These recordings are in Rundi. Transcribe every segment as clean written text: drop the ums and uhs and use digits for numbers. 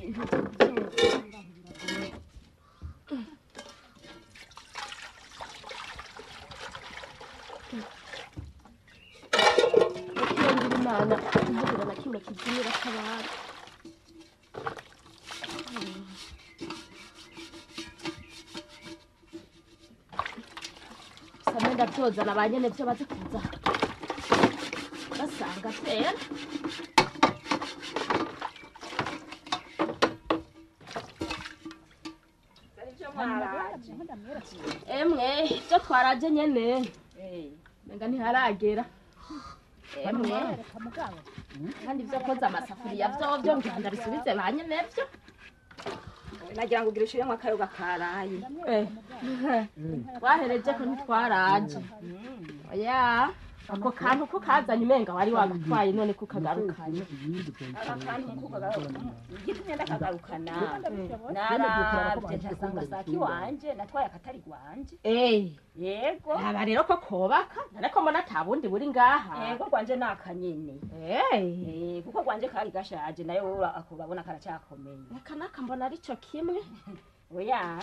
Ibintu byo ngaho biragoye. Imana ntihagire na kimwe kizimira kabara. Samwe ndavyozana ba nyene vyo baze kuza basanga vyera. Emwe ivyo twaraje nyene menga ntiharagera. Emwe kandi ivyo koza amasafuriya vyovyo ngira ndabisubize ba nyene vyo. Nagira ngo ugira ushiremwo akayoga karaye. Twahereje ko ntitwaraje. Oya, ako kantu ko kazanye umenga wari wagatwaye none kukagarukanye. Aka kantu kukagarukana. Igitumye ndakagarukana. Naravye nsanga saki wanje natwaye akatari gwanje. Yego. Aba rero ko kobaka nareko mbona ata bundi buri ngaha. Yego gwanje nakanyene. Kuko gwanje kari gashaje nayo wowe urabona karacyakomeye. Aka naka mbona arico kimwe. Oya,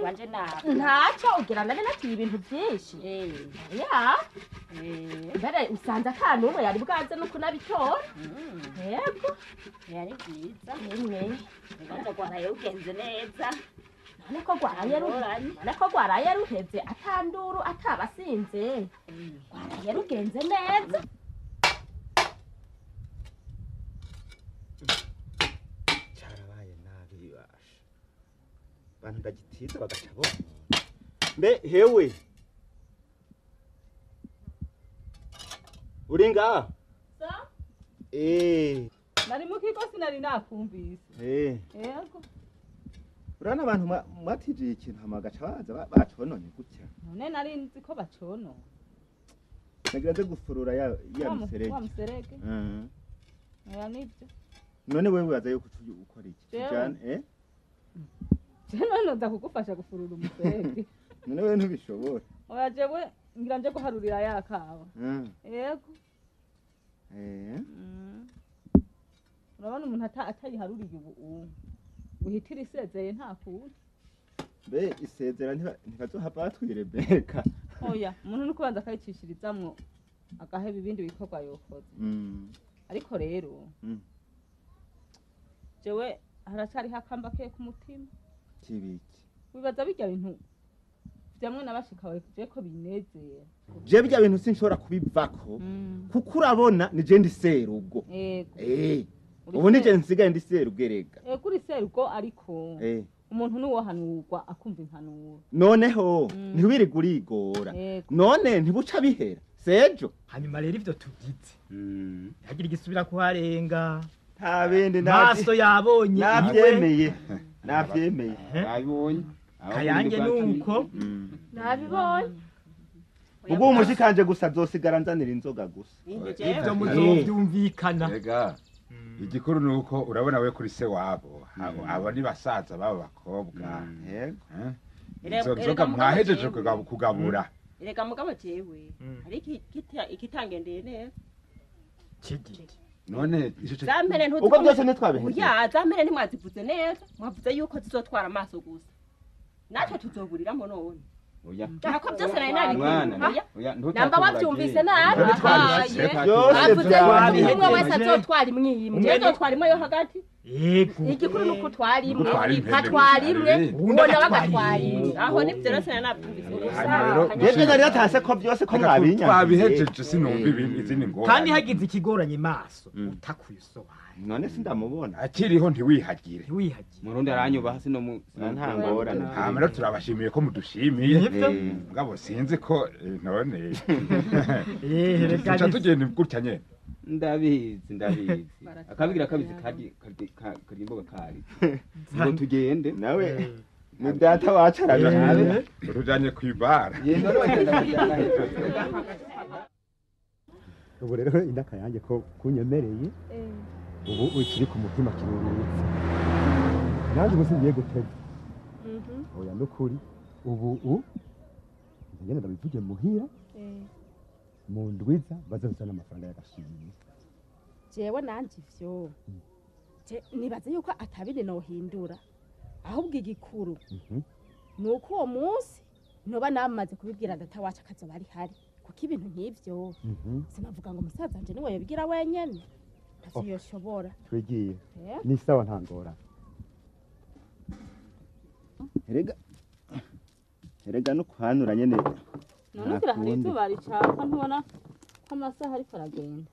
gwanje naka. Ntacyo ugira nari natiye ibintu byinshi. Oya. Mbere usanze akana umwe yari bwaze no kunabitora. Yego. Yari byiza. Emwe. Urubanza rwaraye rugenze neza. None ko rwaraye none ko rwaraye ruheze atanduru atabasinze. Rwaraye rugenze neza. Cyarabaye nabi basha. Bantu ndagitiza bagaca bo. Mbe hewe. Uri ngaha? Sa? Nari mu kigo sinari nakumvise. Yego. Urana abantu mwatijiye ikintu hama bagaca baza bacononye gutya. None nari nzi ko baconona. Nagira nze gufurura ya miserege. Wa muserege? Oya nivyo. None wewe waza yuko ukora iki? Tujane Je none nza kugufasha gufurura umuserege. None wewe ntubishobora. Oya jewe ngira nje guharurira yakawa. Yego. Urabona umuntu atayiharuriye ubu guhitira isezeye nta kuntu. Mbe isezera ntibazohava batwirebeka. Oya, umuntu nuko banza akayicishirizamwo agaheba ibindi bikorwa yokoze. Ariko rero jewe haracariho akamba ke ku mutima. Kibiki. Wibaza bijya bintu vyamwe nabashikawe je ko binezera. Je bijya bintu sinshobora kubivako kuko urabona ni je ndi serugo. Yego. Ubu nije nsigaye ndi serugerega. Yego uri serugo ariko umuntu nuwohanurwa akumva impanuro. Noneho ntiwirirwe urigora. None ntibuca bihera. Sejo. Hanyuma rero ivyo tugize. Hagira igisubira kuharenga. Nta bindi maso yabonye. Navyemeye. Navyemeye. Nabibonye. Kayange nuko. Nabibonye. Ubwo umushikanje gusa azosigara nzanira inzoga gusa. Ivyo muzovyumvikana. Ega. Igikuru nuko urabona we kuri se wabo. Abo ni basaza babo bakobwa. Yego. Izo nzoga mwahejeje kugabura. Erega mugabo jewe. Hari ikitangendeye neza. Kigiki. None za mpere ntuzi ubwo byose ntitwabihejeje. Oya, za mpere ntimwazivuze neza. Mwavuze yuko zizotwara amaso gusa. Natwe tuzoburiramo none. Oya. Ako byose nari nabikora. Oya, namba wabyumvise nabi. Byose Bavuze umwe wese azotwara imwe imwe. Jewe nzotwara imwe yo hagati. Yego. Igikuru nuko utwara imwe. Nkatwara imwe, uwo nawe agatwara imwe. Aho ni byose nari nabyumvise. Yebwe nari natase ko byose ko mwabinya. Twabihejeje sinumva ibindi izindi ngorane. Kandi hagize ikigoranye maso utakuye usobaye. None sindamubona. Akiriho ntiwihagire. Ntiwihagire. Murundi aranyubaha sino mu nta ngorane. Hama rero turabashimiye ko mudushimiye. Ngabo sinzi ko none. Reka tugenda gutya nyene. Ndabizi ndabizi. Akabigira kabizi kadi karimboga kari. Ngo tugende nawe ni data wacu arabizi. Urujanye kwibara. Yego bagenda kujyana hejuru. Ubu rero indaka yanjye ko kunyemereye. Ubu ukiri ku mutima kirurutse. Nanjye ubu singiye gutega. Oya nukuri ubu ngende ndabivuge muhira. Mu ndwiza bazozana amafaranga y'agashimwe. Jewe nanje ivyo. Nibaze yuko atabindi nohindura ahubwo igikuru nuko uwo munsi noba namaze kubibwira data wacu akazoba ari hari kuko ibintu nk'ivyo sinavuga ngo musaza wanje niwe yobigira wenyene ntavyo yoshobora. Twigiye ni sawa nta ngorane. Erega no kuhanura nyene none ugira hari izuba ricaka ntubona ko amasaha ariko aragenda.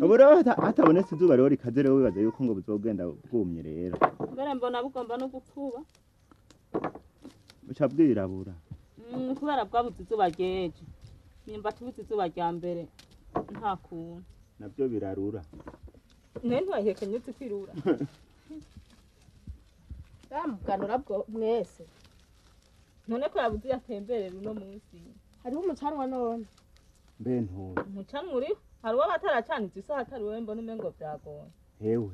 Ubu rero hatabonetse izuba rero rikaze rero wibaza yuko ngo buzogenda bwumye rero mbere mbona bugomba no gupfuba buca bwirabura kubera bwabuze izuba ryejo nimba tubuze izuba rya mbere nta kuntu nabyo birarura none ntiwahekenye uzi kwirura bamuganura bwo mwese none ko yabuze yatemberera uno munsi hariho umucanwa none mbe ntuye umucanwa uriho hari uwo bataracaniza isaha atari wowe mbona umengo byagoye. Hewe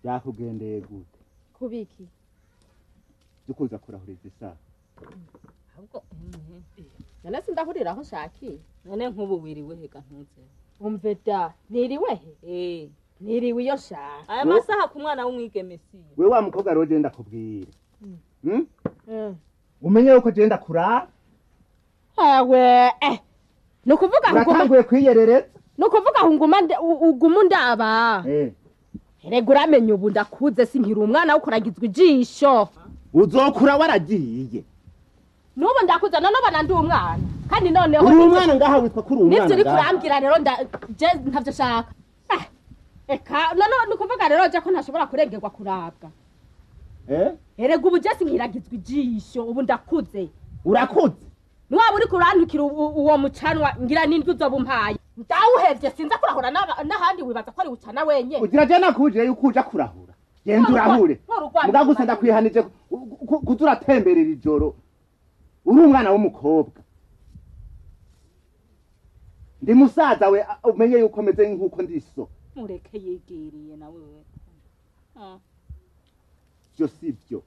byakugendeye gute kubiki dukuza kurahuriza isaha ahubwo none sindahurira aho nshakiye none nk'ubu wiriwe hega ntuze umve da niriwe he niriwe iyo nshaka aya masaha ku mwana w'umwigeme si we wa mukobwa rero je ndakubwira umenye yuko je ndakurara awe nukuvuga uratanguye kwiyerereza nukuvuga nguma uguma ndaba erega uramenye ubu ndakuze sinkiri umwana wokuragizwa ijisho uzokura waragiye nubu ndakuze none ubona ndi umwana kandi noneho uri umwana ngaha witwa kuri umwana nivyo uri kurambwira rero je ntavyo shaka eka none nukuvuga rero je ko ntashobora kurengerwa kurabwa erega ubu je sinkiragizwa ijisho ubu ndakuze. Urakuze niwaba uri kurantukira uwo mucanwa ngira n'indwi uzoba umpaye ndawuhevye sinza kurahura n'ahandi wibaza ko ari ucana wenyene ugira je nakuje yuko uja kurahura genda urahure muga gusa ndakwihanije kuza uratemberera ijoro uri umwana w'umukobwa ndi musaza we umenye yuko meze nk'uko ndi so mureke yigiriye na wewe vyo sivyo.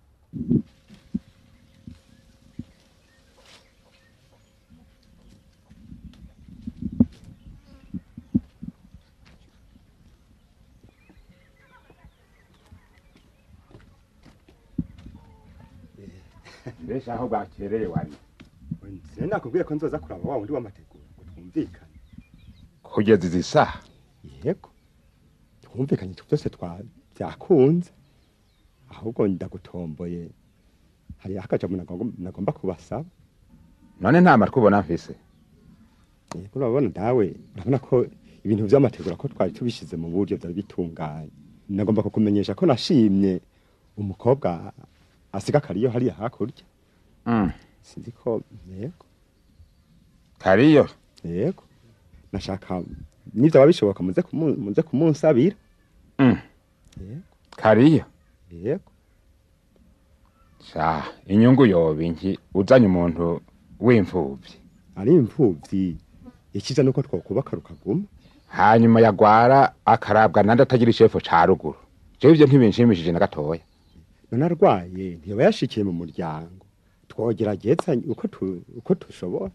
Mbese aho bwakereye wari Sinakubwiye ko nzoza kuraba wa wundi w'amategura ngo twumvikane kugeza izi saha. Yego twumvikanye byose byakunze ahubwo ndagutomboye hari akajambo nagomba kubasaba. None nta matwi ubona mfise? Yego urabona dawe urabona ko ibintu vy'amategura ko twari tubishize mu buryo byari bitunganye. Nagomba kukumenyesha ko nashimye umukobwa asiga Kariyo hariya hakurya. Sinzi ko yego Kariyo yego nashaka nivyo babishoboka muze kumunsabira. Yego Kariyo yego sha inyungu yoba inki uzanye umuntu w'imfuvyi ari imfuvyi ikiza nuko twokubaka rukaguma hanyuma yagwara akarabwa nande atagira ishefo ca ruguru. Jewe ivyo ntibinshimishije na gatoya. None arwaye ntiyoba yashikiye mu muryango twogerageza uko tushobora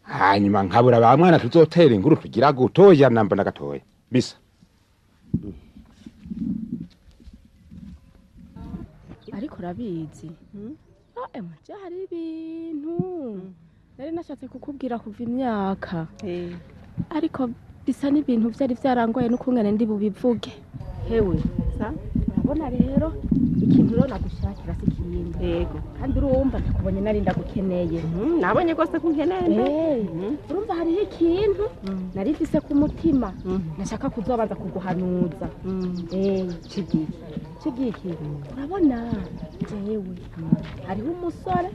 hanyuma nkabura ba mwana tuzotera inkuru tugira gutoya namba na gatoya bisa. Ariko urabizi emwe hari ibintu nari nashatse kukubwira kuva imyaka ariko bisa n'ibintu vyari vyarangoye n'ukungene ndi bubivuge. Hewe urabona rero ikintu rero nagushakira si ikindi. Yego kandi urumva ndakubonye nari ndagukeneye. Nabonye rwose ko unkeneye. Urumva hariho ikintu nari mfise ku mutima nashaka kuzobanza kuguhanuza. Cigiki urabona jewe hariho umusore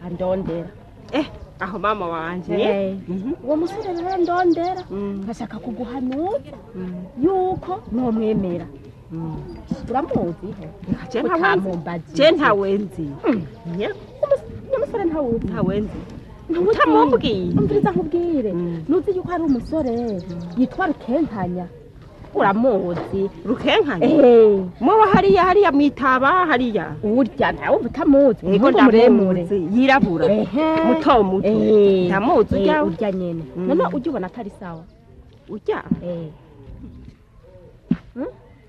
andondera. Aho mama wanje uwo musore rero andondera nkashaka kuguhanuza yuko nomwemera. Uramuzi? Je ntawenzi. Umusore ntawuzi. Ntawenzi. Utamubwiye. Umviriza nkubwire. Nuzi yuko hari umusore yitwa Rukenkanya. Uramuzi? Rukenkanya? Mwoba hariya mwitaba hariya. Urya ntawe utamuzi. Yego muremure. Yirabura. Muto muto. Ndamuzi urya. Urya nyene. None ujya ubona atari sawa? Urya?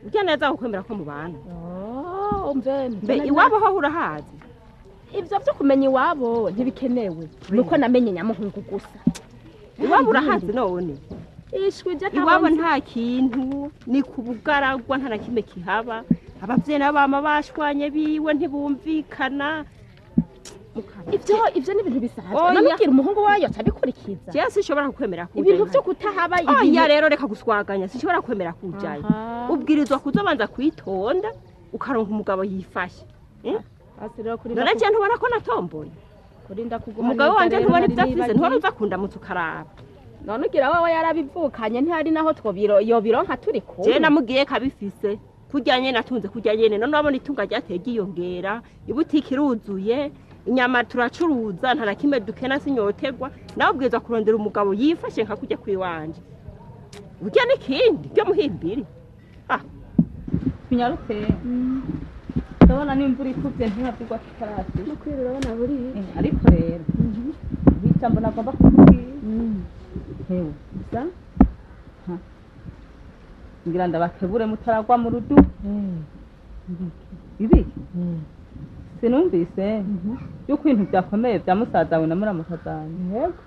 Urya neza kukwemera ko mubana. Oh, umve. Mbe iwabo ho urahazi? Ivyo vyo kumenya iwabo ntibikenewe. Nuko namenye nyamuhungu gusa. Iwabo urahazi none? Ishwi je iwabo nta kintu, ni kubugaragwa nta na kimwe kihaba. Abavyeyi nabo bama bashwanye biwe ntibumvikana. Ivyo ni ibintu bisanzwe. None ubwira umuhungu wayo atabikurikiza. Je sinshobora kukwemera kujayo. Ibintu vyo kutahaba ibintu. Oya rero reka guswaganya, sinshobora kukwemera kujayo. Ubwirizwa kuzobanza kwitonda ukaronka umugabo yifashe. None je ntubona ko natomboye. Kurinda kuguma umugabo wanje ntubona ivyo afise, ntubona uza kundamutsa ukaraba. None ugira wewe yarabivukanye ntihari naho twobiro yobironka turi kumwe. Je namugiye kabifise. Kurya nyene natunze kurya nyene, none wabona itunga ryateye ryiyongera, ibutiki iruzuye, inyama turacuruza nta na kimwe dukena sinyotegwa. Nawe ubwirizwa kurondera umugabo yifashe nka kurya kwiwanje. Urya n'ikindi ryo muhimbiri. Ah. Tunyaruke. Ndabona n'imvura ikuvye ntihavugwa kitarasi. Nukwira urabona buri. Ariko rero ijambo nagomba kukubwira. Hewe, sa? Ngira ndabakebure mutaragwa mu rudu. Ibiki? Sinumvise yuko ibintu byakomeye bya musaza wawe na muramukazanye. Yego.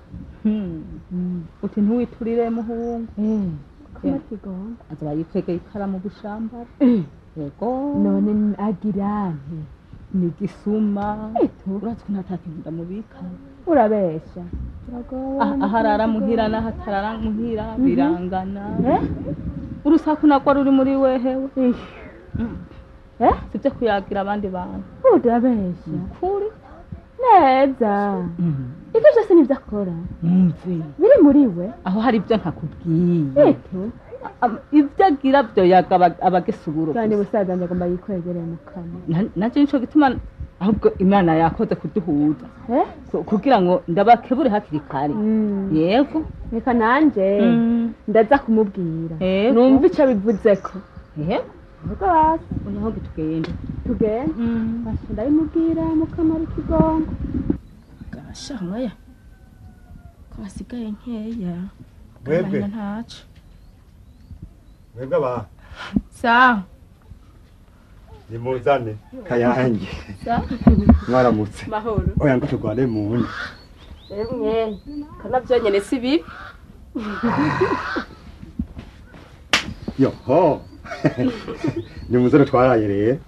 Uti ntiwiturire muhungu. Azoba yikwegeye ikara mu bushambara. Yego. None agira nti ni gisuma. Urazi ko nta kintu ndamubika. Urabesha. Aharara muhira n'ahatarara muhira birangana. Urusaku nagwa ruri muri wehewe. Sibyo kuyagira abandi bantu. Urabesha. Kuri neza. Ivyo byose nivyo akora. Biri muri we. Aho hari ibyo ntakubwiye. Ibyo agira byo yaga abagesuburo. Kandi musaza nje agomba yikwegereye mu kanwa. Naje nico gituma ahubwo Imana yakoze kuduhuza. Kugira ngo ndabakebure hakiri kare. Yego. Reka nanje ndaza kumubwira. Numva ico bivuzeko. Yego. Ubwo basi unaho tugende. Tugende. Basha ndabimubwira mukamara ikigongo. Gasha mwaya. Ko hasigaye nkeya. Mwebwe ntaco. Mwebwe ba. Sawa. Nimuzane kayange. Sawa. Mwaramutse. Mahoro. Oya ngo tugwane mu nda. Emwe, kana vyonyene si bibi. Yoho. Nimuzane twaraye rero.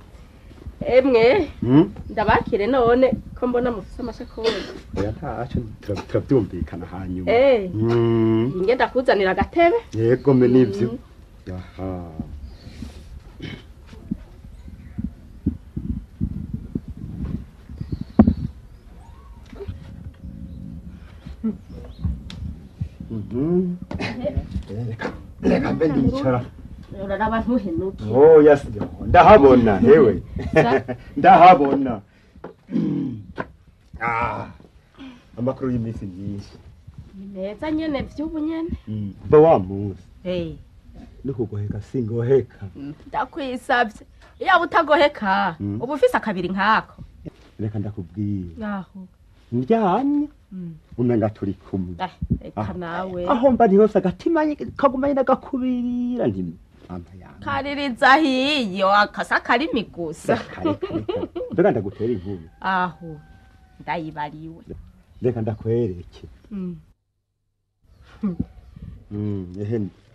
Emwe. Ndabakire none ko mbona mufise amashakoshi. Oya ntaco turavyumvikana hanyuma. Inge ndakuzanira agatebe. Yego me nivyo. Yaha. Reka mbe ndicara. Uraraba ntuhenuke. Oya ndahabona hewe. Ndahabona. Amakuru y'iminsi myinshi. Ni meza nyene vy'ubu nyene. Ba wa munsi. Nukugoheka singoheka. Ndakwisavye. Iyo utagoheka uba ufise akabiri nkako. Reka ndakubwira. Aho. Ndyamye. Umenga turi kumwe. Reka nawe. Aho mba ni hose agatima kagumanye n'agakubirira nti mama yanjye. Kaririza hiyo akasa karimi gusa. Mbega ndagutera inkuru. Aho. Ndayibariwe. Reka ndakwereke.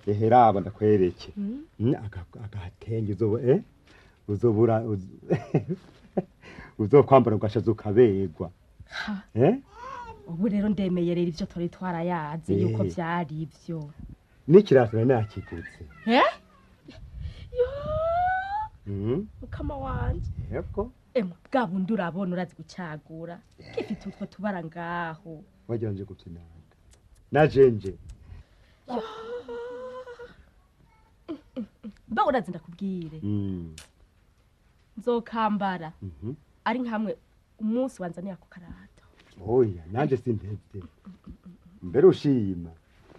Ehe raba ndakwereke. Agatenge uzoba uzobura uzokwambara ugashaza ukaberwa. Ubu rero ndemeye rero ivyo twari twarayaze yuko vyari ivyo. N'ikirato nari nakiguze. Yo! Mukama wanje. Yego. Emwe bwa bundi urabona urazi gucagura. Gifite utwo tubara ngaho. Wagira nje gukinanga. Najenje. Mba urazi ndakubwire. Nzokambara. Ari nkamwe umunsi wanzaniye ako karato. Oya nanje sintevye. Mbere ushima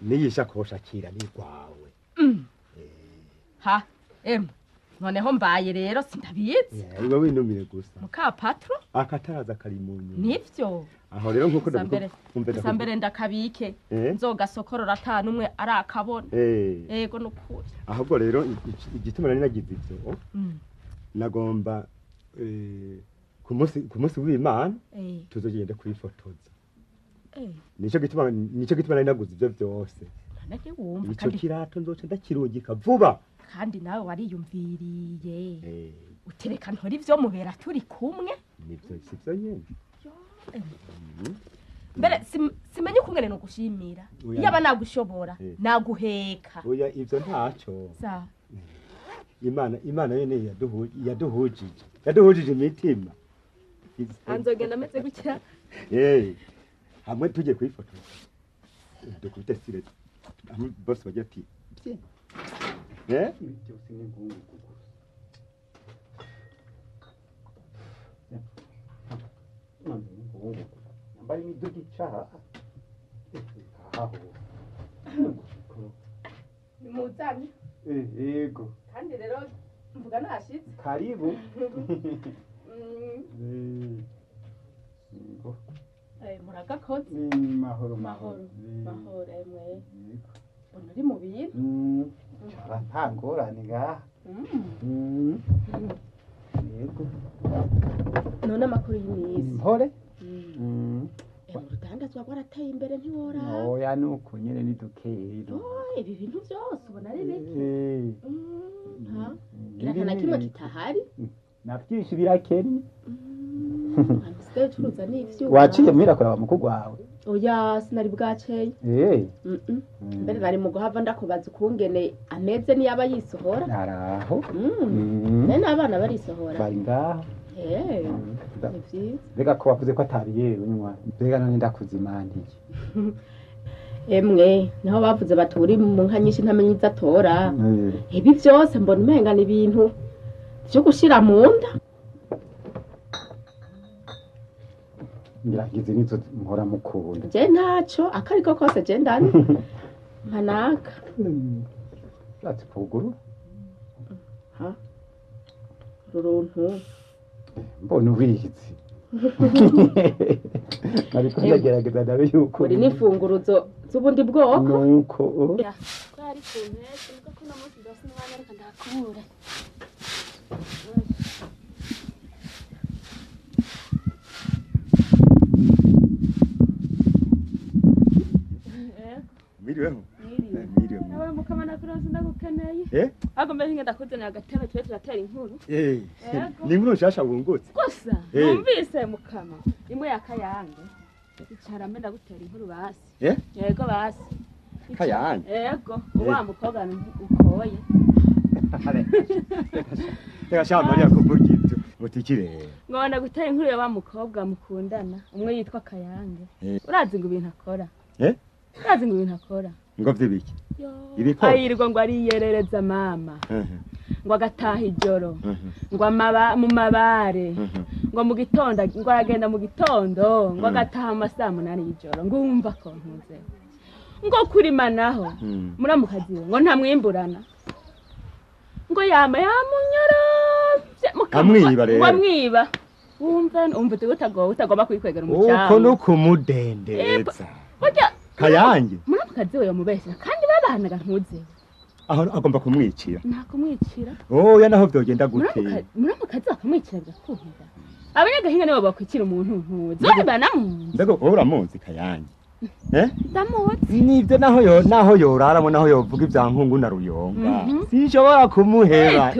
niyisha kosha kira ni kwawe. Ha, emwe. Noneho mbaye rero sindabizi. Iwe winumire gusa. Muka patro? Akataraza kari mu nyuma. Nivyo. Aho rero nkuko ndabikumva gusa mbere ndakabike. Nzogasokorora atanu umwe arakabona. Yego nukuri. Ahubwo rero igituma nari nagize ivyo. Nagomba ku munsi w'Imana tuzogenda kwifotoza. Nico gituma nari naguze ivyo byose. None ico kirato nzoca ndakirungika vuba. Kandi nawe wariyumviriye. Utereka ntori ivyo mubera turi kumwe. Nivyo sivyo nyene. Mbere simenye ukungene no gushimira. Yaba nagushobora naguheka. Oya ivyo ntaco. Sa. Imana yene yaduhujije. Yaduhujije imitima. Anzogenda meze gutya. Hamwe tuje kwifotoza. Dukubite sire. Hamwe bose bagira ati. Byose ni ingungu gusa. Nambari imiduga icaha. Aho. Nimuzanye. Yego. Kandi rero mvuga nashitse. Karibu. Yego. Muragakoze. Mahoro mahoro. Mahoro emwe. Mbona uri mu bintu. Cara nta ngorane ngaha. Yego. None amakuru y'iminsi. Mpore. Urudandazwa rwarateye imbere ntiworaba. Oya nuko nyene ni dukeyi. Ibi bintu byose ubona ari bike. Nta na kimwe kitahari. Na byinshi birakennye. Usigaye ucuruza n'ivyuma. Waciye muhira kuraba mukuru wawe? Oya sinari bwakeye. Mbere nari mu guhava ndakubaza ukungene ameze niyaba yisohora. Araho. None n'abana barisohora. Bari ngaho. Ni vyiza. Mbega ko wavuze ko atariye unywa. Mbega none ndakuzimandiye. Emwe niho bavuze bati uri mu nka nyinshi ntamenye izo atora. Ibi vyose mbona umenga ni ibintu vyo gushira mu nda. Ngira ngize nizo mpora mukunda. Je ntaco akariko kose je ndani. Mpanaka. Ati kuguru. Ha. Ruruntu. Mbona ubizi. Ariko ndagerageza ndabe yuko. Uri n'imfunguruzo z'ubundi bwoko. Nuko. Ko ari ku mpeshyi nuko kuno munsi ndose umwanya reka ndakubura. Mwiriweho. Mwiriwe. Nawe mukamana kuronse ndagukeneye. Agomba hinga ndakuzanira agatebe tube turatera inkuru. Ni inkuru nshasha wungutse. Gusa numvise mukama imwe yakayange. Icara mbe ndagutera inkuru basi. Yego basi. Kayange. Yego, uwa mukobwa ukoye. Reka sha Mariya kuvuga ibyo. Mutikire. Ngo ndagutera inkuru ya wa mukobwa mukundana, umwe yitwa Kayange. Urazi ngo ibintu akora. Urazi ngo ibintu akora. Ngo vyibiki? Ibiko. Ayirirwa ngo ariyerereza mama. Ngo agataha ijoro. Ngo mu mabare. Ngo mu gitondo ngo aragenda mu gitondo, ngo agataha amasaha 8 y'ijoro. Ngo umva ko ntuze. Ngo kurima naho. Muramukazi ngo ntamwimburana. Ngo yama yamunyorovye amwiba rero. Ngo amwiba. Wumva umva utagomba kwikwegera umucanga. Uko no kumudendereza. Burya Kayange. Muramukazi we yamubesha kandi babanaga ntuze. Aho agomba kumwicira. Nta kumwicira. Oya naho vyogenda gute? Muramukazi akamwicira bigakuhira. Abanyagahinga nibo bakwicira umuntu ntuze. Zori banamuzi. Mbega uramuzi Kayange? Ndamuzi. Nivyo naho yoraramo naho yovuga ivya nkungu na ruyonga. Sinshobora kumuheba.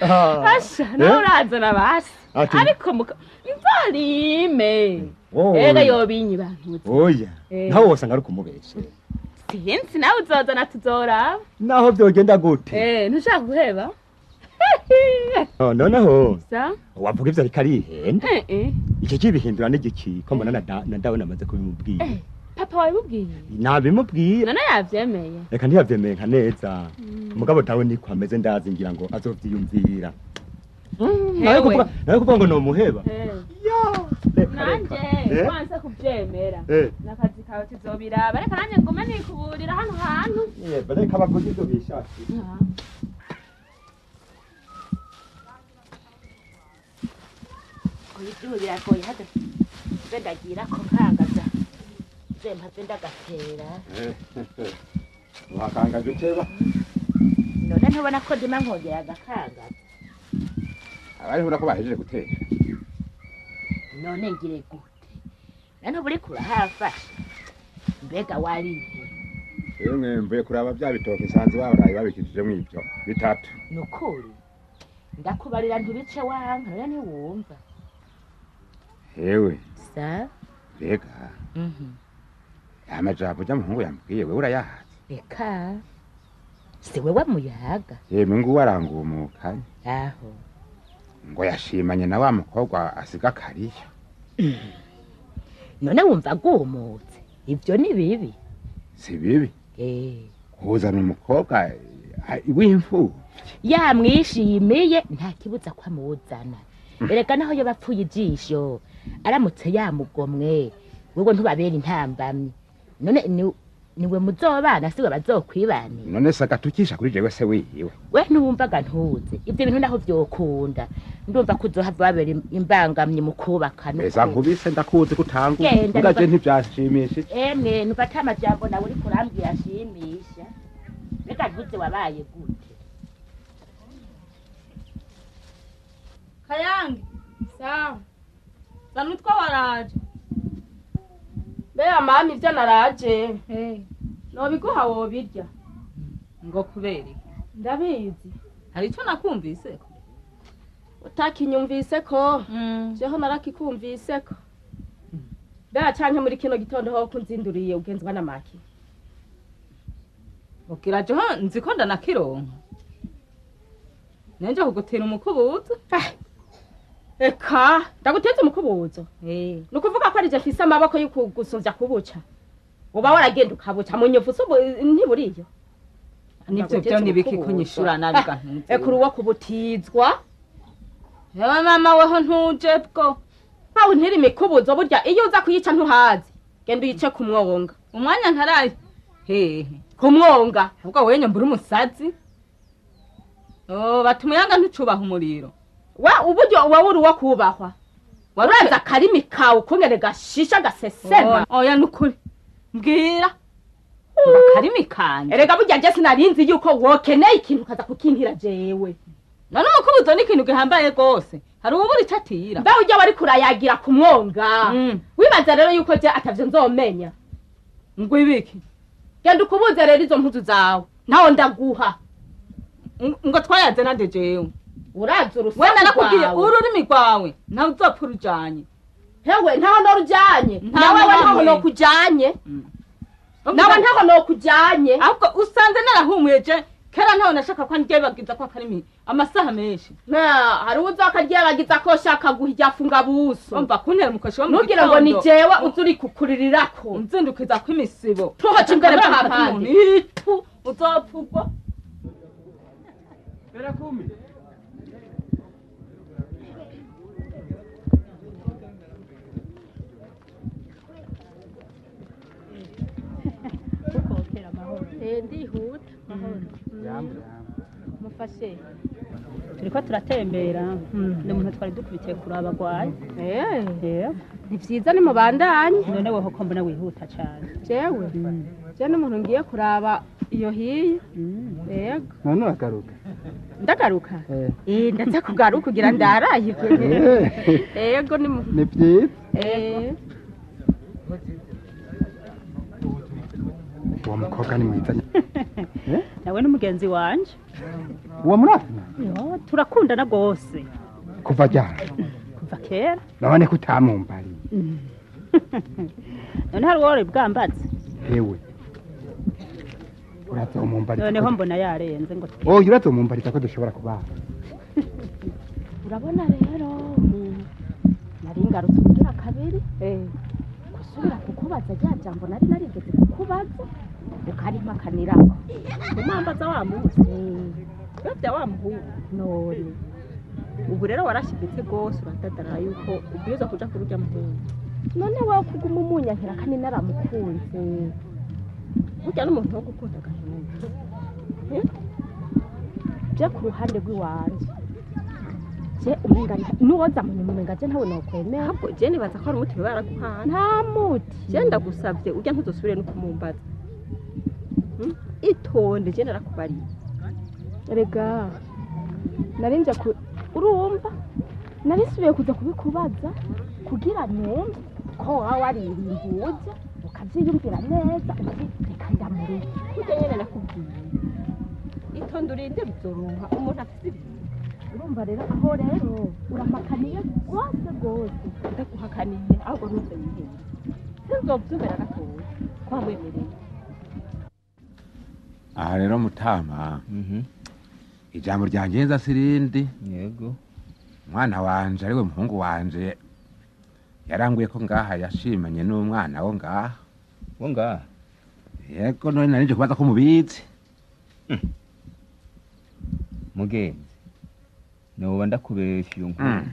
Asha, nawe urazana basi. Ariko mvarime. Ega yobinyi bantuze. Oya. Naho wosanga ari kumubesha. Sinzi nawe uzozana tuzoraba. Naho vyogenda gute? Ntushaka guheba? Noneho. Wavuga ivyo ariko arihenda. Iki kibihindura n'igiki ko mbona na dawe namaze kubimubwira. Papa wabimubwiye? Nabimubwiye. None yavyemeye? Reka ntiyavyemeye nka neza. Mugabo dawe niko ameze ndazi ngira ngo azovyiyumvira. Nawe kuvuga ngo nomuheba. Nanje kwanza kuvyemera. Nakazi kawe tuzobiraba. Reka nanje ngume nikuburira hano hantu. Bareka bavuga ivyo bishakiye. Biragoye iby'ubu biragoye hada nze ndagira ko nkangaza nze mpave ndagatera. Wakangaje uteba? None ntubona ko ndima nkongera agakangaza? Abari ubona ko bahejeje gutera. None ngire gute? None uba uriko urahafasha? Mbega warihe? Emwe mvuye kuraba bya bitoke nsanze baraye babikijijemwo ibyo bitatu. Nukuri ndakubarira ntibice wanka none ntiwumva. Hewe sa mbega amajambo ujya muhungu yambwiye wewe urayahaze? Reka si wewe muyaga. Yemwe nguwo arangumuka aho ngo yashimanye na wa mukobwa asiga kariya. None wumva agumutse ibyo ni bibi? Si bibi. Kuzana umukobwa w'imfuvyi yamwishimiye nta kibuza ko amuzana. Erega naho yo bapfuye ijisho aramutse yamugomwe wewe ntubabera intambamyi. None niwe muzobana siwe bazokwibanira. None se agatukisha kuri jewe se wiwe? We ntiwumvaga ntuze ibyo bintu naho vyokunda ndumva ko uzohava babera imbangamyi mu kubaka. Mbeza nkubise ndakuzi kutangura mugaje ntivyashimishije. Emwe numva ata majambo nawe uriko urambwira ashimisha. Mbega ntuze wabaye gute? Kayange sawa zanutwa waraje. Mbega mama ivyo naraje nobiguha wobirya. Ngo kubera iki? Ndabizi hari ico nakumvise ko utakinyumvise ko jeho narakikumvise ko. Mbega canke muri kino gitondo ho kunzinduriye ugenzwa n'amaki? Ubwira jeho nzi ko ndanakironka nenje kugutera umukubuzo. Eka ndaguteze umukubuzo. Nukuvuga ko arije mfise amaboko y'ukugusumvya kubuca. Uba waragenda ukabuca mu nyovu so ntiburiyo. Nivyo byo nibiki kunyishura nabi gantuze. Ekuru wo kubutizwa. Yewe mama weho ntuje bwo. Ntawe ntiri imikubuzo burya iyo uza kuyica ntuhazi. Genda uyice ku mwonga. Umwanya ntaraye. Hehe. Ku mwonga. Ubwo wewe nyambura umusazi. Oh batumuyanga ntucubaha umuriro. Wa uburyo wawuri wo kubahwa. Waranza akarimi kawe ukungene gashisha gasesema. Oya nukuri. Mbwira. Akarimi kanje. Erega burya je sinarinzi yuko wokeneye ikintu kaza kukinkira jewe. None umukubuzo ni ikintu gihambaye gose. Hari ubura icatira. Mbe ujya wari kurayagira ku mwonga. Wibaza rero yuko je atavyo nzomenya. Ngo ibiki? Genda ukubuze rero izo mpuzu zawe. Ntaho ndaguha. Ngo twayaze nande jewe. Uraza urusaku rwawe. We narakubwiye ururimi rwawe ntawe uzopfa urujanye. Hewe ntaho norujanye. Nawe ntaho nokujanye. Nawe ntaho nokujanye. Ahubwo usanze narahumuye je kera ntaho nashaka ko ndyebagiza ko akarimi amasaha menshi. Na hari uzokaryebagiza ko shaka guhijya funga buso. Umva kuntera umukosho wo mu gitondo. Nugira ngo ni jewe uzuri kukuririrako. Nzindukiza ko imisibo. Tuhoca imbere bw'ahandi. Itu uzopfugwa. Bera kumi. Ndihuta mufashe turiko turatembera ni umuntu twari dukubitiye kuraba agwaye. Ni vyiza ni mubandanye. None weho ko mbona wihuta cane? Jewe je n'umuntu ngiye kuraba iyo hiye. Yego. None uragaruka? Ndagaruka ndaza kugaruka kugira ndaraye. Yego ni vyiza. Uwo mukobwa ni mwiza. Nawe n'umugenzi wanje. Uwo murafina? Yo, turakundana gose. Kuva ryari? Kuva kera. None ko utamumbariye? None hari uwari bwambaze? Hewe. Urazomumbariza. Noneho mbona yarenze ngo. Oya urazomumbariza ko dushobora kubana. Urabona rero nari ngarutse kugira kabiri. Gusubira kukubaza rya jambo nari narigeze kukubaza ukarimpakanirako. Umambaza wa munsi bavya wa muhungu. None ubu rero warashibitse gose uradadara yuko ubwirizwa kuja kururya muhungu. None wewe kuguma umunyankira kandi naramukunze. Burya n'umuntu wo gukunda agahungu. Je ku ruhande rw'iwanje Je umenga nuwoza mu nyuma umenga je ntawe nokwemera. Ahubwo je nibaza ko ari umuti baraguhana. Nta muti. Je ndagusavye urya ntuzosubire no kumumbaza. Itonde je narakubariye. Erega narinje ku urumva narisubiye kuza kubikubaza kugira numve ko waba waririmbuje ukavyiyumvira neza uti reka ndamureke. Kurya nyene nakubwiye. Itonde urinde bizoronka umuntu afise ibintu. Urumva rero aho rero urampakaniye rwose rwose. Ndaguhakaniye ahubwo ntuze wihebe. Sinzovyumvira gatoya ko wamwemereye. Aha rero mutama, ijambo ryanjye nza sirindi. Yego. Umwana wanje ariwe muhungu wanje yaranguye ko ngaha yashimanye n'umwana wo ngaha. Wo ngaha? Yego, none narije kubaza ko mubizi. Mugenzi, noba ndakubesha iyo nkuru.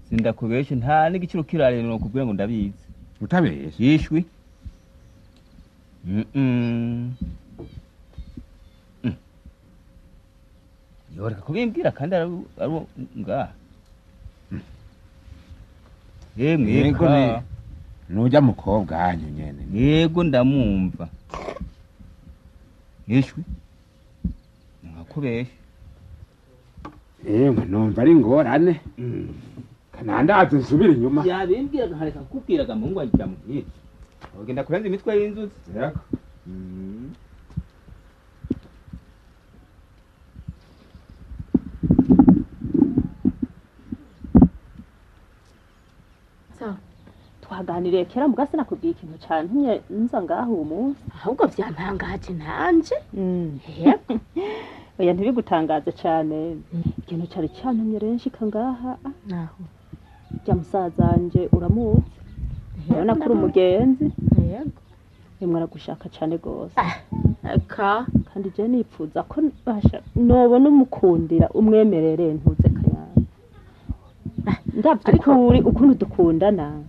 Sindakubesha nta n'igiciro kirareno nokubwira ngo ndabizi. Utabesha? Yishwi. Yoreka kubimbwira kandi ari ngaha. Yemwe yego ni nujya mukobwa hanyu nyene. Yego ndamumva. Yishwi. Nkakubesha. Yemwe numva ari ngorane. Kanandaze nsubira inyuma. Yabimbwira nkareka kukubwiraga mungu ajya mubwira. Ugenda kurenza imitwe y'inzuzi. Yego. Twaganiriye kera mugase nakubwiye ikintu cantumye nza ngaho uwo munsi. Ahubwo vyantangaje nanje. Yego. Oya ntibigutangaze cane. Ikintu cari cantumye rero nshika ngaha. Naho. Rya musazanje uramuzi. Urabona ko uri umugenzi. Yego. Emwe aragushaka cane gose. Eka kandi je nipfuza ko basha nobona umukundira umwemerere ntuze kanyana. Ndavye kuri ukuntu dukundana.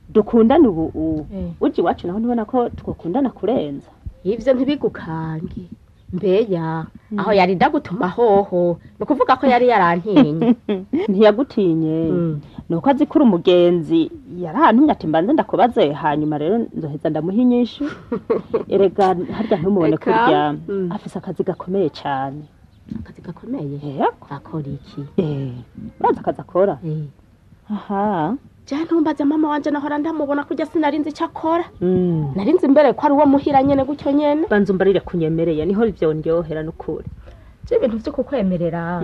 Dukundana ubu uji wacu naho ntubona ko twakundana kurenza. Ivyo ntibigukange. Mbeya aho yari ndagutuma hoho nukuvuga ko yari yarantinye. Ntiyagutinye. Nuko azi kuri umugenzi yarantumye ati mbanze ndakubaze hanyuma rero nzoheza ndamuha inyishu. Erega harya ntumubone kurya afise akazi gakomeye cane. Akazi gakomeye? Yego. Akora iki? Urazi akazi akora? Aha. Je ntumbaze mama wanje nahora ndamubona kurya sinarinzi icyo akora. Narinzi mbere ko ari uwo muhira nyene gutyo nyene. Banza umbarire kunyemereye niho vyondyohera n'ukuri. Je ibintu vyo kukwemerera.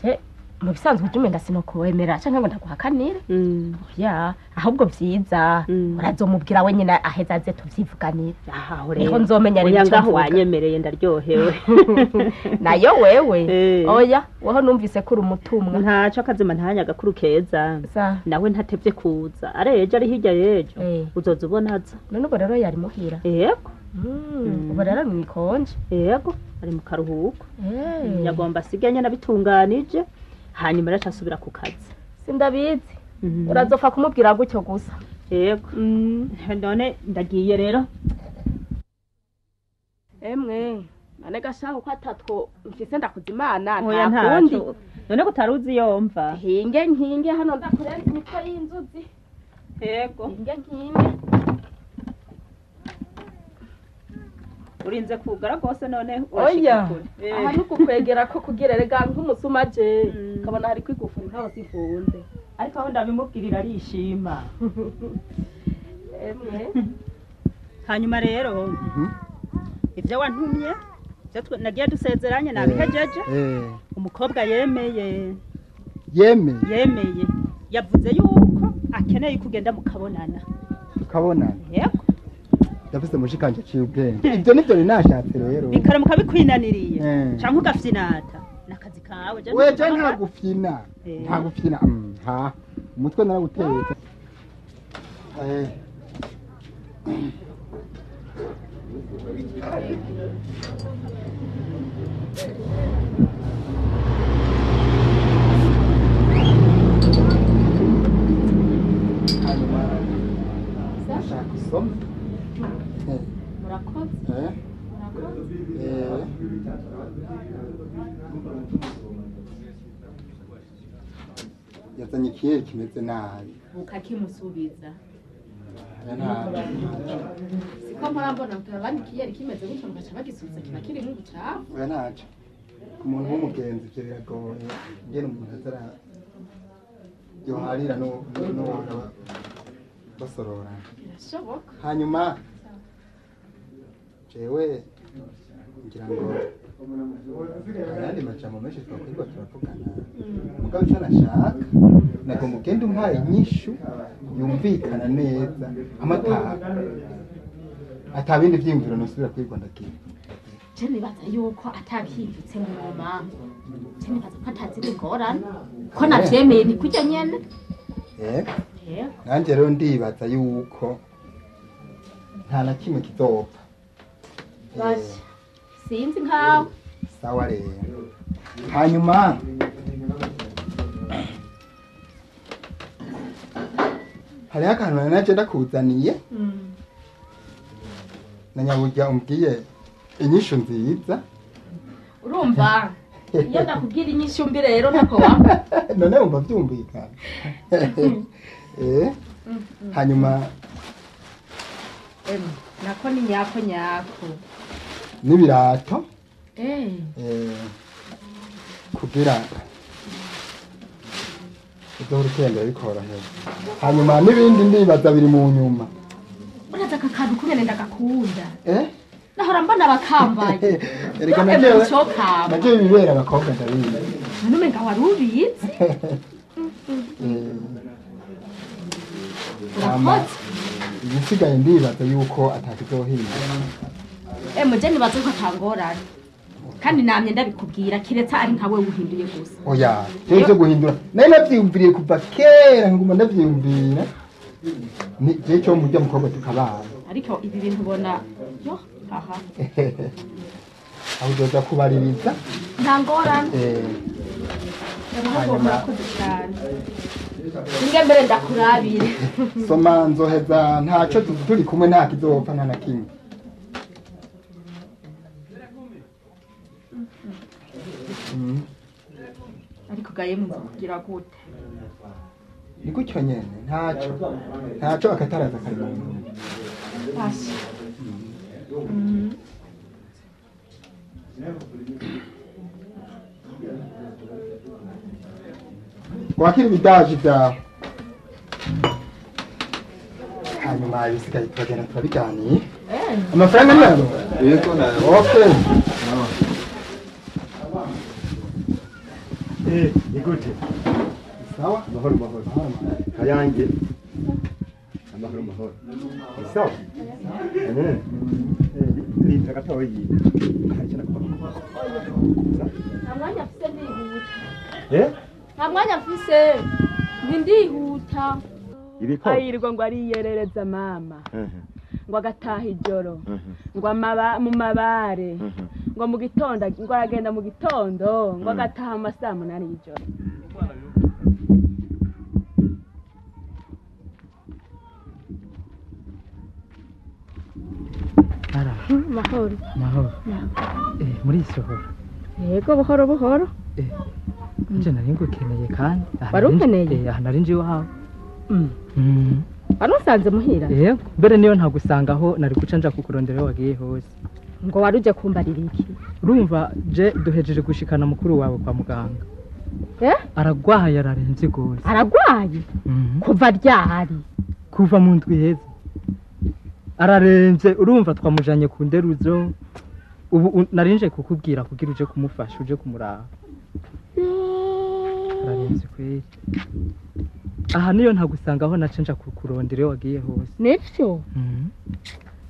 Je mu bisanzwe ujye umenga sinokuwemerera canke ngo ndaguhakanire. Oya, ahubwo vyiza urazomubwira we nyine aheza aze tuvyivuganire. Aho rero. Niho nzomenya rero icyo mvuga. Wanyemereye ndaryohewe. Nayo wewe. Oya, weho numvise ko uri umutumwa. Ntaco akazima ntanya gakuru keza. Nawe ntatevye kuza. Areje ari hirya yejo. Uzoza ubona aza. None ubwo rero yari muhira. Yego. Ubu rero mwikonje. Yego, ari mu karuhuko. Yagomba asiganye nabitunganije. Hanyuma araca asubira ku kazi. Sindabizi. Urazofa kumubwira gutyo gusa. Yego. None ndagiye rero. Emwe, nane gashaho ko atatwo mfise ndakuza Imana nta kundi. None ko utaruzi yomva. Hinge nkinge hano ndakurenza imitwe y'inzuzi. Yego. Hinge nkinge. Urinze kugara gose none urashika kure. Aha nukukwegera ko kugira rega nk'umusuma je kabona hari kwigufura ntaho sifunze. Ariko aho ndabimubwirira arishima. Emwe. Hanyuma rero ivyo wantumye ivyo nagiye dusezeranye nabihejeje. Umukobwa yemeye. Yemeye. Yavuze yuko akeneye kugenda mukabonana. Tukabonana. Yego. Ndafise mushikanje ciye ubwenge. Ivyo nivyo ninashatse rero. Bikaramuka bikwinaniriye. Canke ugafyinata. Nakazi kawe je. We je nta gufyina. Nta gufyina. Ha. Umutwe narawuteye. Ashaka usome. Murakoze. Yazanye ikiyeri kimeze nabi. Ukakimusubiza. Siko mpora mbona abandi ikiyeri kimeze gutyo mugaca bagisubiza kiba kirimo ubucafu. Oya ntaco. Ku muntu w'umugenzi ivyo biragoye. Ngene umuntu azara yoharira no basorora. Birashoboka. Hanyuma jewe ngira ngo ayandi majambo menshi twakwirwa turavugana. Mugabo ico nashaka nagomba ugende umpaye inyishu yumvikana neza amata atabindi vyiyumviro nosubira kwirwa ndagira. Je nibaza yuko atabihindutse mu mama. Je nibaza ko atazindi ngorane ko navyemeye ni kurya nyene. Nanje rero ndibaza yuko nta na kimwe kizopfa. Basha sinzi nkawe. Sawa rero. Hanyuma hariho akantu naje ndakuzaniye na nyaburya umbwiye inyishu nziza. Urumva iyo ndakubwira inyishu mbi rero ntako wampa. None wumva vyumvikana. Hanyuma nako ni nyako nyako n'ibirato kugira uzohora utembera bikorohera. Hanyuma n'ibindi ndibaza biri mu nyuma. Uraza aka kantu kungene ndagakunda. Nahora mbona bakambaye. Erega naje bibera abakobwa ndabizi. None umenga wari ubizi. Urakoze. Igisigaye ndibaza yuko atakizohinda. Muje nibaza ko atangorane. Kandi namye ndabikubwira kiretse ari nkawe uhinduye gusa. Oya, cyo guhindura. Nari navyiyumviriye kuva kera nguma ndavyiyumvira. Ni je cyo mujya mukobwa tukabana. Ariko ibi bintu ubona yo aha. Aho uzoza kubaririza. Nta ngorane. Murakoze cyane. Ninge mbere ndakurabire. Soma nzoheza ntaco turi kumwe nta kizopfa nta na kimwe. Ariko gaye munzu kugira gute? Ni gutyo nyene ntaco. Ntaco akataraza kari mu nyuma. Basha. Wakira ibidaji vyawe. Hanyuma ibisigaye turagenda turabiganiye. Amafaranga ni yawe? Yego nayo. Okay. Ni gute? Sawa? Mahoro mahoro. Kayange. Amahoro mahoro. Sawa? Linda gatoyi. Hari cyane kuba. Nta mwanya mfise ndihuta. Nta mwanya mfise ndihuta. Ayirwa ngo ariyerereza mama. Ngo agataha ijoro. Ngo mu mabare. Ngo mu gitondo ngo aragenda mu gitondo ngo agataha mu masaha 8 y'ijoro. Mahoro. Mahoro. Muri isohora. Yego buhoro buhoro. Nje nari ngukeneye kandi. Wari unkeneye? Aha nari nje iwawe. Wari unsanze muhira? Yego, mbere niyo ntagusangaho nari guca nja kukurondera wagiye hose. Ngo wari uje kumbarira iki? Urumva je duhejeje gushikana mukuru wawe kwa muganga. Aragwaye araremvye gose. Aragwaye? Kuva ryari? Kuva mu ndwi iheze. Araremvye urumva twamujanye ku nderuzo. Ubu narinje kukubwira kugira uje kumufasha uje kumuraba. Araremvye kweri. Aha niyo ntagusangaho nace nja kukurondera wagiye hose. Nivyo?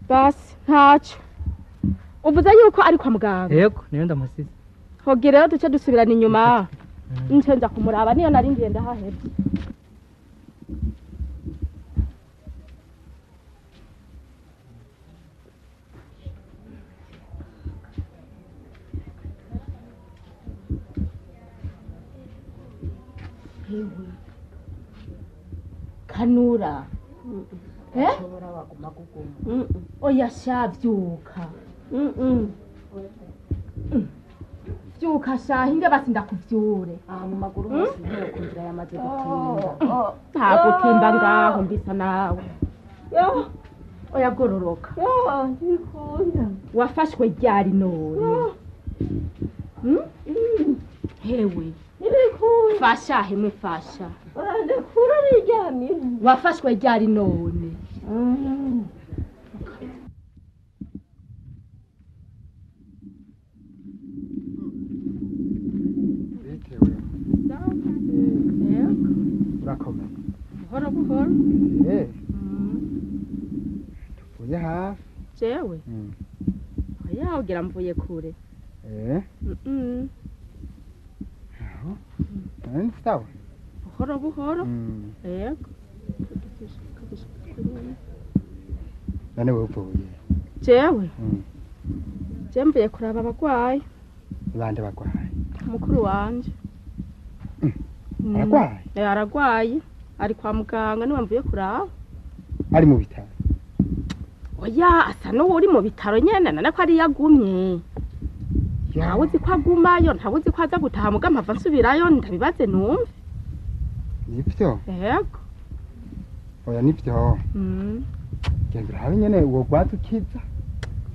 Basi ntaco. Uvuze yuko ari kwa muganga? Yego, niyo ndamusize. Hogira rero duce dusubirana inyuma. Nce nja kumuraba niyo nari ngiye ndahahebye. Kanura. Oya sha vyuka. Vyuka shahinga basi ndakuvyure. Mu maguru hose ntiyo kunzira yamaze gutinda. Nta gutimba ngaho mbisa nawe. Oya gororoka. Ndikunda. Wafashwe ryari none? Hewe. Ndikunda. Fasha hemwe fasha. Ndakura niryamye. Wafashwe ryari none? Bitewe. Urakomeye. Buhoro buhoro. Tuvuye hafi. Jewe? Oya ugira mvuye kure. Aho. Nani sawa? Buhoro buhoro. Yego. Nane wewe uvuye? Jewe? Je mvuye kuraba abagwayi. Bande bagwayi? Mukuru wanje. Aragwaye? Aragwaye. Ari kwa muganga niwe mvuye kuraba. Ari mu bitaro? Oya asa n'uwuri mu bitaro nyene nane ko ari yagumye. Ntawe uzi ko agumayo, ntawe uzi ko aza gutaha muga mpava nsubirayo ndabibaze numve. Nivyo? Yego. Oya nivyo. Genda urabe nyene uwo gwaza ukiza.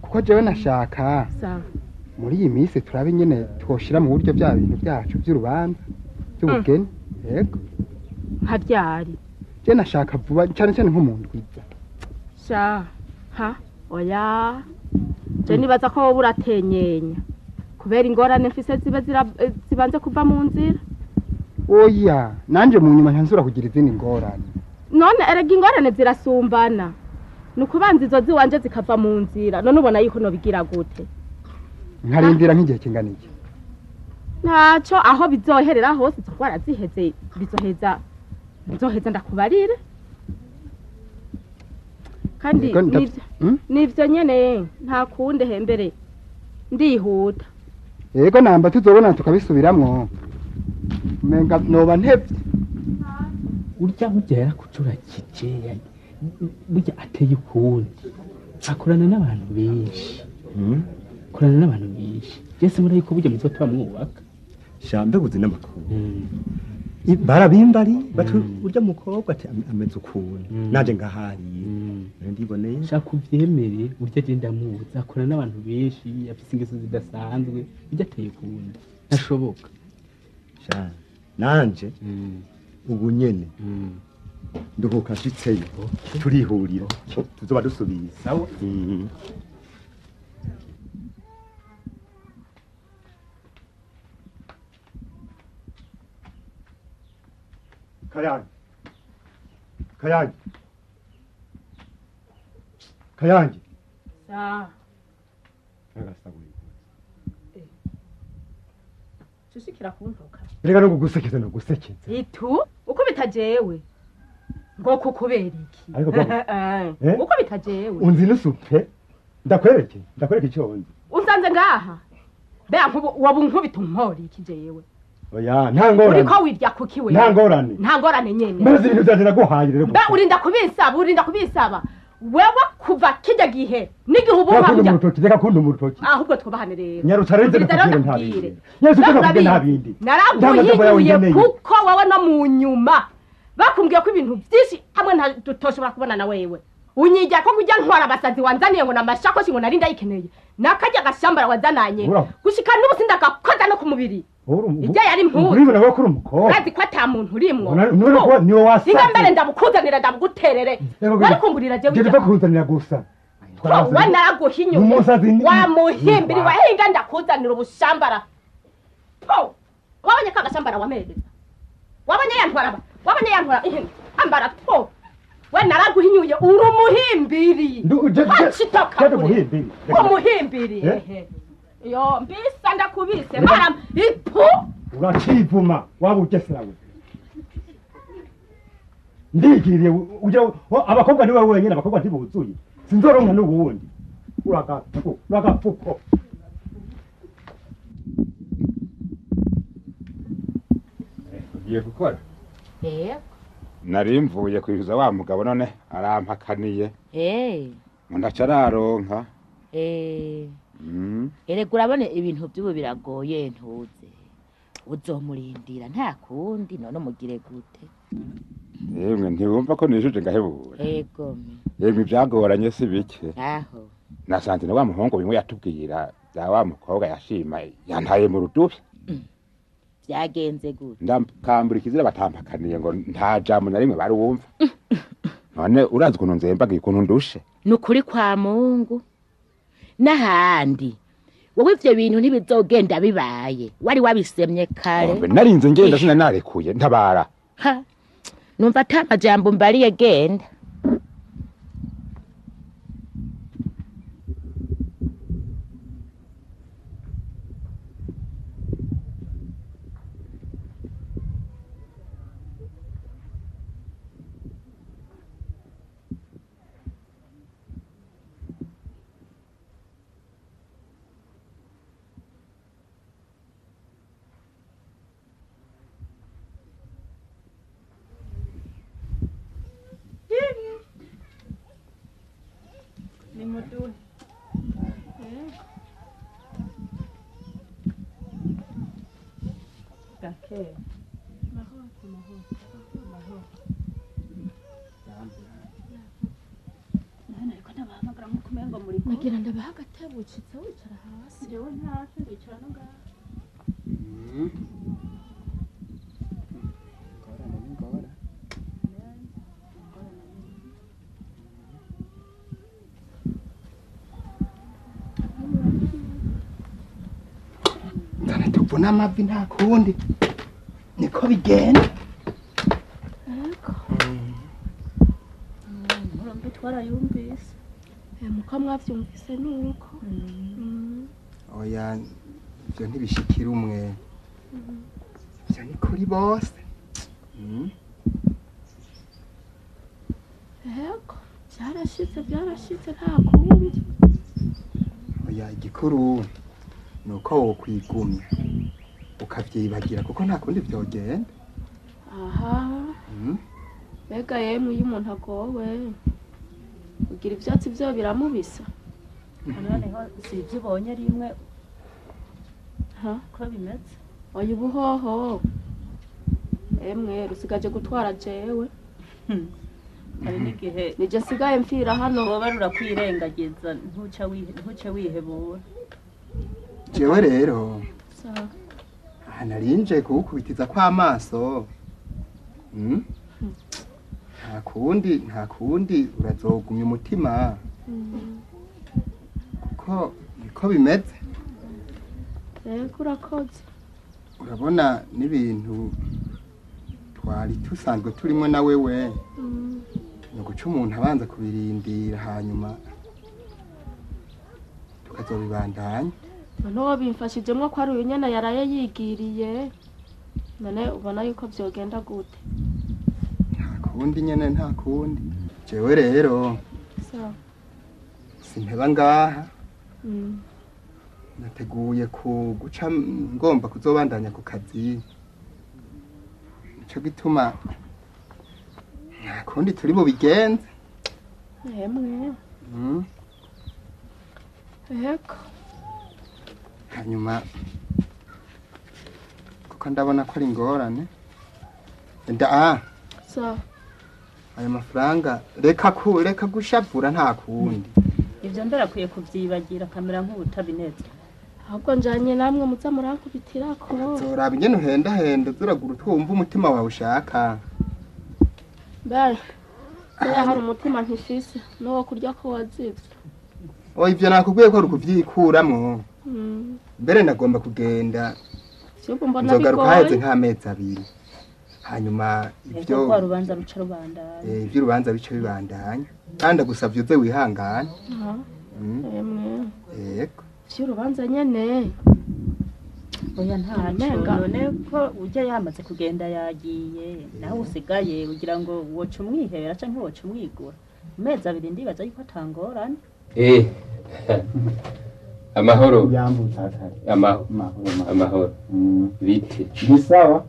Kuko jewe nashaka. Sawa. Muri iyi minsi turabe nyene twoshira mu buryo bya bintu byacu by'urubanza by'ubugeni. Yego. Nka ryari? Je nashaka vuba cyane cyane nko mu ndwiza. Sha. Ha? Oya. Je nibaza ko wowe uratenyenya. Kubera ingorane mfise zibe zibanze kuva mu nzira. Oya, nanje mu nyuma ntansura kugira izindi ngorane. None erega ingorane zirasumbana. Nukubanza izo ziwanje zikava mu nzira. None ubona yuko nobigira gute? Nkarindira nk'igihe kingana iki? Ntaco aho bizoherera hose izo ngwara ziheze bizoheza nzoheza ndakubarire. Kandi nivyo nyene nta kunde hembere ndihuta. Yego namba tuzobona tukabisubiramwo. Menga noba ntevye. Urya burya yarakucura kije burya ateye ukundi. Akorana n'abantu benshi. Akorana n'abantu benshi. Jese muri yuko burya muzotuba mwubaka. Shambe buzi n'amakuru. Barabimbari batu urya mukobwa ati ameze ukuntu. Naje ngahari. Ndiboneye. Shaka uvyemere urya je ndamuzi akorana n'abantu benshi afise ingeso zidasanzwe burya ateye ukundi. Ntashoboka. Sha nanje ubu nyene nduhuka nshitseyo turihurira tuzoba dusubiye. Sawa. Kayange. Kayange. Kayange. Sa. Agasaguye. Shushikira kuntuka. Rega no kugusekeza no gusekeza. Itu uko bitajewe. Ngo kukubera iki? Ariko baba. Uko bitajewe. Unzi nusupe. Ndakwereke, ndakwereke icyo unzi. Unsanze ngaha. Bea nkubu wabu nkubita umpori iki jewe. Oya, nta ngorane. Uriko wirya kuki wewe? Nta ngorane. Nta ngorane nyene. Maze ibintu byanje naguhaye rero. Mbe urinda kubisaba, urinda kubisaba. Wewe kuva kijya gihe n'igihe ubu haburya. Reka kuntu mu rutoki. Ahubwo twubahane rero. Nyarutareze ndakubwira nta bindi. Nyarutareze ndakubwira nta bindi. Naraguhinyuye kuko wewe no mu nyuma bakumbwiye ko ibintu byinshi hamwe nta dutoshobora kubona na wewe. Unyijya ko kujya ntwara abasazi wanzaniye ngo namashakoshi ngo nari ndayikeneye. Nakajya gashambara wazananye. Gushika n'ubu sindagakoza no ku mubiri. Ijya yari impuzu. Uribona ko uri umukobwa. Urazi ko ata muntu urimwo. None ko niwe wasa. Inga mbere ndabukuzanira ndabuguterere. Wari kungurira je ujya. Ndakuzanira gusa. Wa naraguhinyuye. Wa muhimbiri wahinga ndakuzanira ubushambara. Po. Wabonye ka gashambara wamereza. Wabonye yantwara. Wabonye yantwara ambara po. We naraguhinyuye uri umuhimbiri. Wacitoka. Umuhimbiri. Umuhimbiri. Yo mbisa ndakubise mara ipu uracivuma waba ugeserawe ndigiriye ujya abakobwa niwe wenyine abakobwa ntibuzuye sinzoronka n'ubundi uragapfuko uragapfuko ugiye gukora yego nari mvuye kwishyuza wa mugabo none arampakaniye eh ngo ndaca araronka eh Erega urabona ibintu by'ubu biragoye ntuze. Uzomurindira nta kundi none umugire gute? Yemwe ntiwumva ko nijuje ngahebura. Ego. Yemwe ibyagoranye si bike. Aho. Nasanze na wa muhungu bimwe yatubwira bya wa mukobwa yashima yantaye mu rudubi. Byagenze gute? Ndakambura ikizira batampakaniye ngo nta jambo na rimwe bari wumva. None urazi ukuntu nzembagiye ukuntu ndushe. Nukuri kwa Mungu. N'ahandi. Wowe ivyo bintu ntibizogenda bibaye. Wari wabisemye kare. Narinze ngenda sinanarekuye ntabara. Ha. Numva ata majambo mbariye genda. Nagira ndabaha agatebe ucitse wicara hasi. Jewe ntacyo ndicara no ngaha. Nzana tuvuna amavi nta kundi niko bigenda. Ego. Murumva twarayumvise. Muko mwavyumvise nuko. Oya ivyo ntibishikira umwe. Ivyo ni kuri bose. Ego, byarashitse nta kundi. Oya igikuru nuko wokwigumya ukavyibagira kuko nta kundi vyogenda. Aha. Mbega yemwe iyo umuntu agowe ugira ivyatsi vyo biramubisa. Noneho si ivyo ubonye rimwe ko bimeze. Oya ubuhoho emwe rusigaje gutwara jewe. Hari n'igihe nije nsigaye mfira hano. Woba rurakwirengagiza ntuce wihebura. Jewe rero aha narinje kuwukubitiza kw'amaso. Nta kundi urazogumya umutima kuko niko bimeze. Yego urakoze. Urabona n'ibintu twari tusanzwe turimo na wewe. Ni uguca umuntu abanza kubirindira hanyuma tukazobibandanya. None bimfashijemwo ko ari uyu nyene yaraye yigiriye. None ubona yuko vyogenda gute? Kundi nyene nta kundi. Jewe rero simpeba ngaha. Nateguye ku guca ngomba kuzobandanya ku kazi. Nico gituma nta kundi turi bubigenze. Emwe. Ego. Hanyuma kuko ndabona ko ari ingorane. Nda ayo mafaranga reka gushavura nta kundi. Ivyo ndarakwiye kuvyibagira kamera nk'ubutabineza. Ahubwo njanye namwe muza murankubitirako. Zoraba ingene uhendahenda zuragura utwumva umutima wawe ushaka. Mbere hari umutima ntifise n'uwo kurya ko wazivye. Oya ivyo nakubwiye ko ari ukuvyikuramwo. Mbere nagomba kugenda. Nzogaruka haheze nk'amezi abiri. Hanyuma ivyo kwa rubanza ruca rubandanya. Ivyo urubanza bice bibandanya. Kandi agusavye uze wihangane. Emwe. Yego. Ivyo urubanza nyene. Oya ntaco none ko ujya yamaze kugenda yagiye nawe usigaye ugira ngo woca umwihebera canke woca umwigura. Amezi abiri ndibaza yuko atangorane. Amahoro. Amahoro. Bite. Ni sawa.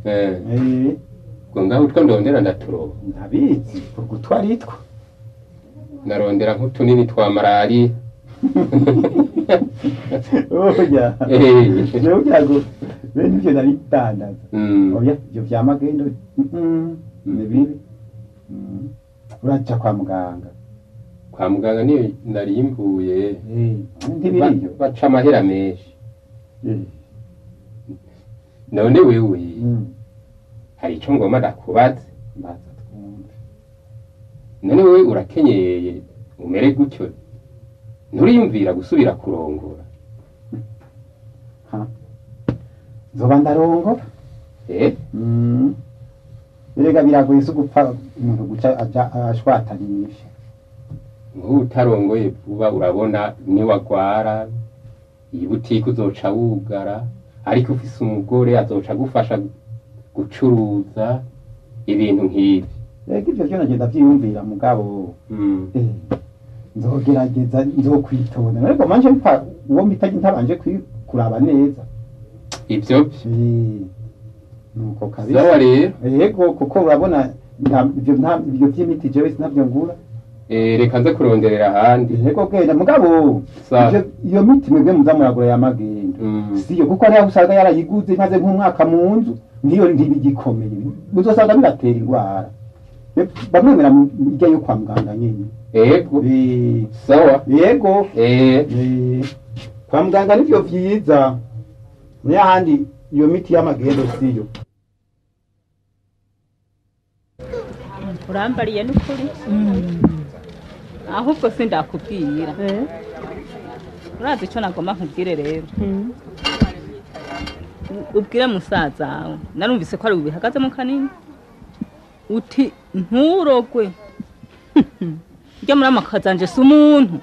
Ngo ngaho utwo ndondera ndaturoba. Ndabizi ugutwara itwa. Narondera nk'utunini twa malariya. Oya. Jewe kugira ngo bene ivyo ndabidandaza. Oya, ivyo vya magendo ni bibi. Uraja kwa muganga. Kwa muganga niyo nari mvuye. Ntibiriyo. Baca amahera menshi. None wewe hari ico ngomba ndakubaze. Mbaza twumve. None wewe urakenyeye umere gutyo, nturiyumvira gusubira kurongora? Ha. Nzoba ndarongora. Erega biragoye si gupfa umuntu guca aja ashwatanisha. Nk'ubu utarongoye vuba urabona niwagwara iyi butike uzoca wugara, ariko ufise umugore azoca agufasha gucuruza ibintu nk'ibi. Rega ivyo vyo nagenda vyiyumvira mugabo. Nzogerageza nzokwitonda, ariko manje mpfa uwo mpita ntabanje kuraba neza. Ivyo nuko kabisa. Sawa rero. Yego, kuko urabona ivyo vy'imiti jewe sinavyo ngura. Reka nze kuronderera ahandi. Yego genda mugabo. Iyo miti mwebwe muza muragura ya magendo. Siyo, kuko hariho usanga yarayiguze imaze nk'umwaka mu nzu, ngiyo ntibigikomeye. Muzosanga bibatera indwara. Bamwemera ijya yo kwa muganga nyene. Yego. Sawa. Yego. Kwa muganga nivyo vyiza. N'ahandi iyo miti y'amagendo siyo. Urambariye n'ukuri. Ahubwo sindakubwira. Urazi ico nagomba nkubwire rero. Ubwire musaza wawe. Narumvise ko ari ubihagazemo kanini. Uti nturogwe. Ujya muri amakazanje si umuntu.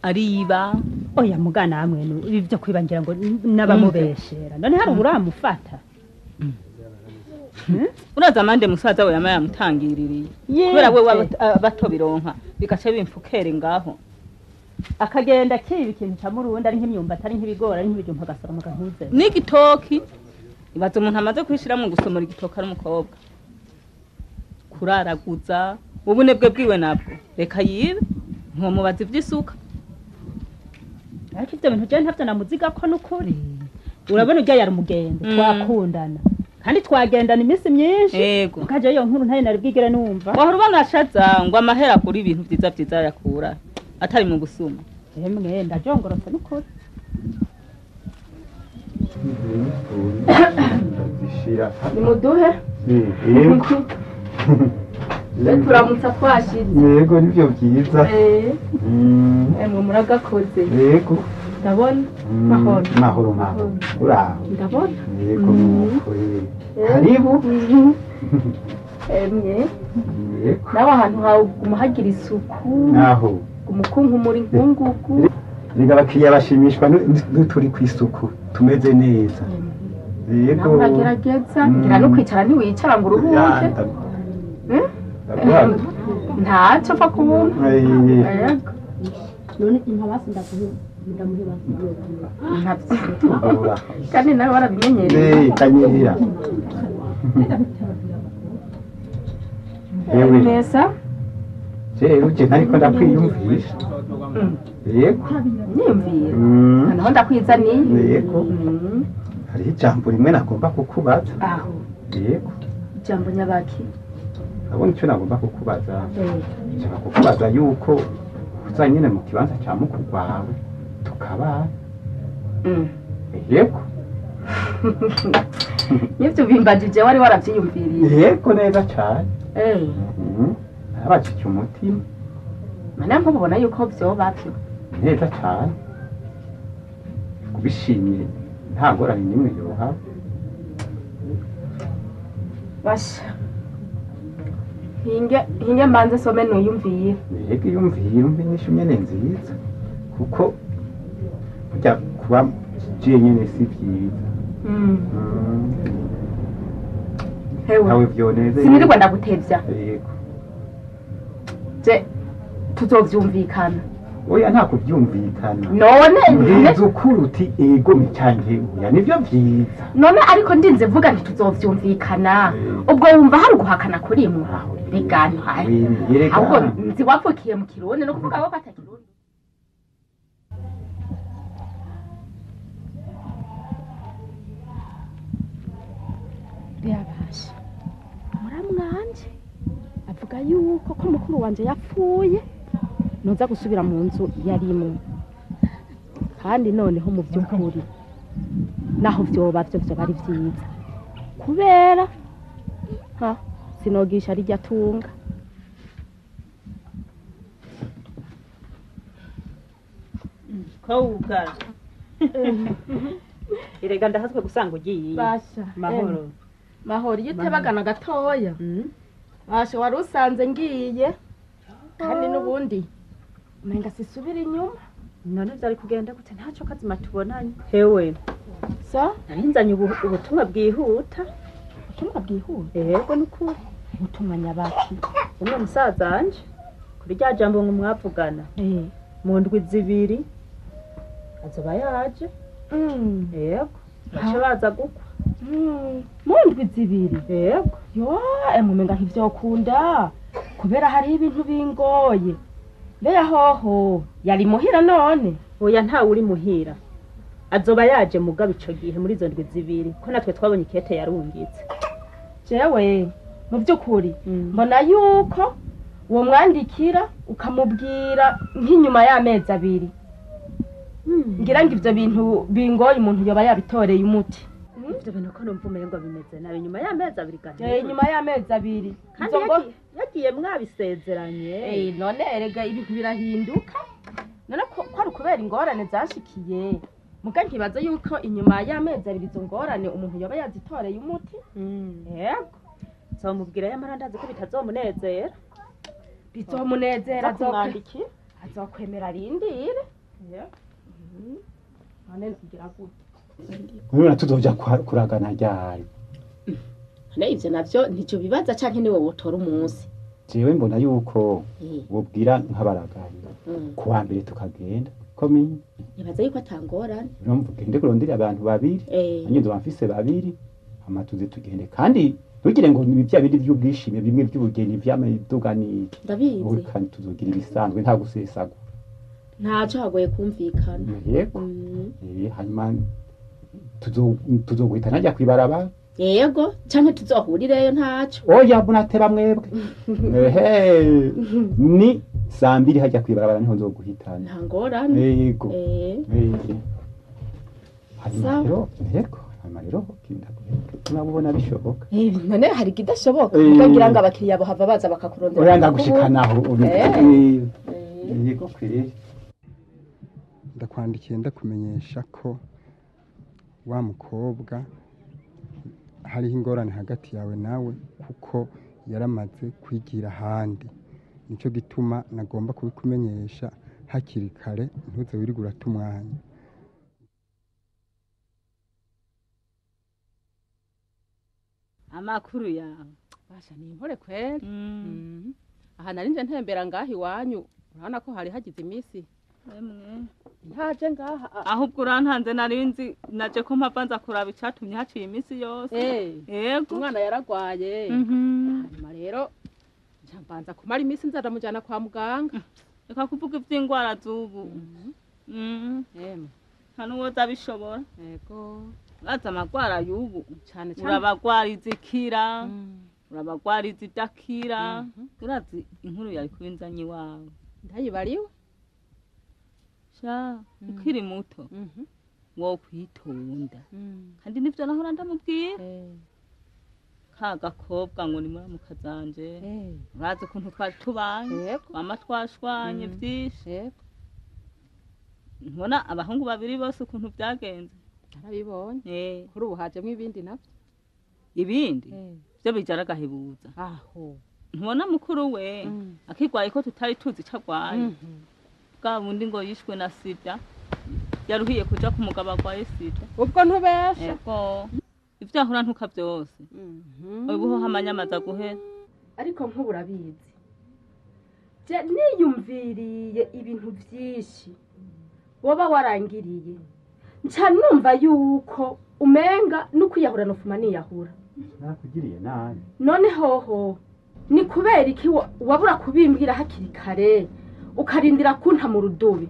Ariba. Oya mugana hamwe ibi byo kwibangira ngo n'abamubeshera. None hari uramufata. Uraza amande musaza we yama yamutangiririye. Kubera we bato bironka bigaca bimfukere ngaho. Akagenda kiba ikintu ca murundi ari nk'imyumbati ari nk'ibigori ari nk'ibijumba agasoroma akantuze. N'igitoki. Ibaze umuntu amaze kwishira mu gusomora igitoki ari umukobwa. Kuraraguza ubunebwe bwiwe nabwo. Reka yibe nkomubaza ivy'isuka. Ariko ivyo bintu je ntavyo namuziga ko nukuri. Urabona urya yari umugenzi twakundana. Kandi twagendana iminsi myinshi. Ukaje iyo nkuru ntaye nari bwigere numva. Wahora ubona ashaza ngo amahera kuri ibintu vyiza vyiza yakura atari mu gusuma. Emwe ndajongorotse nukuri. Nimuduhe. Yego. Turamutsa twashize. Yego nivyo vyiza. Emwe muragakoze. Yego. Ndabona. Mahoro. Mahoro mahoro. Uraho. Ndabona. Yego nuko. Karibu. Emwe. Yego. Nawe ahantu hawe uguma hagira isuku. Naho. Umukungu muri nkungugu. Rega abakiriya bashimishwa n'uturi kw'isuku tumeze neza. Yego. Nawe uragerageza. Ngira no kwicara ntiwicara ngo uruhuke. Ntacyo mfa kubona. Yego. None impabasi ndamuheba. Kandi nawe warabimenyereye. Kanyerera. Yewe. Neza. Rero je ntariko ndakwiyumvisha. Yego. Niyumviye. Noneho ndakwizaniye. Yego. Hariho ijambo rimwe nagomba kukubaza. Aho. Yego. Ijambo nyabaki. Ndabona icyo nagomba kukubaza. Nshaka kukubaza yuko uza nyine mu kibanza cya mukuru wawe tukaba. Yego. Nivyo bimbajije wari waravyiyumviriye. Yego neza cyane. Narabajije umutima. Mana nkubona yuko vyoba vyo. Neza cyane. Kubishimye nta ngorane nimwe yoha. Basha. Hinge mbanze some nuyumviye. Yego yumviye umve inyishu nyene nziza. Kuko burya kuba je nyene si vyiza. Hewe. Nawe vyoneze. Sinirirwa ndagutevya. Yego. Je tuzovyumvikana. Oya, nta kuvyumvikana. None Mbwiza ukuri uti ego canke oya, nivyo vyiza. None ariko ndinze mvuga ntituzovyumvikana, ubwo wumva hari uguhakana kurimwo? Rigano Yereka. Ahubwo nzi wavukiye mu Kirundi, no kuvuga ko atakirundi. Birabasha muramwanje avuga yuko ko mukuru wanje yapfuye, noza gusubira mu nzu yarimwo. Kandi noneho mu by'ukuri naho vyoba vyo vyoba ari vyiza, kubera ha sinogisha rijya tunga. Ko wugara erega ndahazwe gusanga ugiye. Basha. Mahoro. Mahoro. Iyo utebagana gatoya, basha, wari usanze ngiye, kandi n'ubundi umenga sisubira inyuma. None vyari kugenda gute ntaco kazima tubonanye hewe? Sa nari nzanye ubutumwa bwihuta. Ubutumwa bwihuta? Yego, nukuri. Ubutumwa nyabaki? Umwe musaza wanje kuri rya jambo ngo mwavugana mu ndwi 2 azoba yaje. Yego, bace baza gukwa. Mu ndwi 2? Yego. Yo, emumenga ntivyokunda kubera hari ibintu bingoye. Mbeya hoho yari muhira none? Oya, ntawe uri muhira, azoba yaje mugabo ico gihe muri izo ndwi 2 ko natwe twabonye ikete yarungitse. Jewe mu by'ukuri mbona yuko uwo mwandikira ukamubwira nk'inyuma y'amezi 2, ngira ngo ivyo bintu bingoye umuntu yoba yabitoreye umuti. Ivyo bintu ko numva umengo bimeze nabi, nyuma y'amezi 2 gani? Nyuma y'amezi 2. Kandi yagiye mwabisezeranye. None erega ibintu birahinduka. None ko ari ukubera ingorane zashikiye, muga nkibaza yuko inyuma y'amezi 2 izo ngorane umuntu yoba yazitoreye umuti. Yego, nzomubwira, yamara ndazi ko bitazomunezera. Bizomunezera. Azokumwandikira. Azokwemera arindire. None nkugira gute? Urabona tuzoja kuragana ryari? None ivyo navyo ntico bibaza canke niwe wotora umunsi? Jewe mbona yuko wobwira nk'abaragaye kuwa mbere tukagenda komine. Nibaza yuko atangorane. Urumva ugende kurondera abantu babiri, nanjye nzoba mfise babiri, hama tuze tugende. Kandi ntugire ngo ni bya bindi vy'ubwishime bimwe vy'ubugeni vy'amaduga n'iki. Ndabizi. Kandi tuzogira ibisanzwe, nta gusesagura. Ntaco hagoye kumvikana. Yego. Hanyuma tuzoguhita najya kwibarabara. Yego, canke tuzohurireyo ntaco. Oya, munateba mwebwe. Ehe, ni saa 2 hajya kwibarabara niho nzoguhitana. Nta ngorane. Yego. Hanyuma rero, yego, hanyuma rero kinda bishoboka. None hari ikidashoboka? Ukagira ngo abakiriya bohava baza bakakurondera. Oya, ndagushikanaho. Yego kweri. Ndakwandikiye ndakumenyesha ko wa mukobwa hariho ingorane hagati yawe nawe, kuko yaramaze kwigira ahandi. Nicyo gituma nagomba kubikumenyesha hakiri kare, ntuze wirigura urata umwanya. Amakuru yawe? Basha, ni impore kweri. Aha nari nje ntembera ngaha iwanyu, urabona ko hari hagize iminsi ntaje ngaha. Ahubwo urantanze, nari nzi naje ko mpava nza kuraba icatumye haciye iminsi yose. Yego, umwana yaragwaye, hanyuma rero nca mbanza kumara iminsi nza ndamujana kwa muganga. Reka kuvuga ivy'ingwara z'ubu. Nta n'uwoza abishobora. Yego, baza amagwara y'ubu cane cane. Urabagwara izikira, urabagwara izidakira. Urazi inkuru yari kuba inzanye iwawe? Ndayibariwe. Sha, ukiri muto wo kwitonda, kandi nivyo nahora ndamubwira ka gakobwa ngo ni muramuka zanje. Urazi ukuntu twari tubanye, twama twashwanye vyinshi. Ntubona abahungu babiri bose ukuntu vyagenze? Narabibonye. Kuri ubu hajemwo ibindi navyo. Ibindi vyo bijara agahebuza. Aho ntubona mukuru we akigwaye ko tutari tuzi ico agwaye? Bwa bundi ngo yishwe na sida, yaruhiye kuja ku mugabo agwaye sida. Ubwo ntubesha? Yego, ivyo ahora ntuka vyose. Ubu ho amanyamaza guhera. Ariko nk'ubu urabizi, Je niyumviriye ibintu byinshi woba warangiriye, nca numva yuko umenga n'ukwiyahura nofuma niyahura. Nakugiriye nabi. None hoho ni kubera iki wabura kubimbwira hakiri kare ukarindira kunta mu rudubi?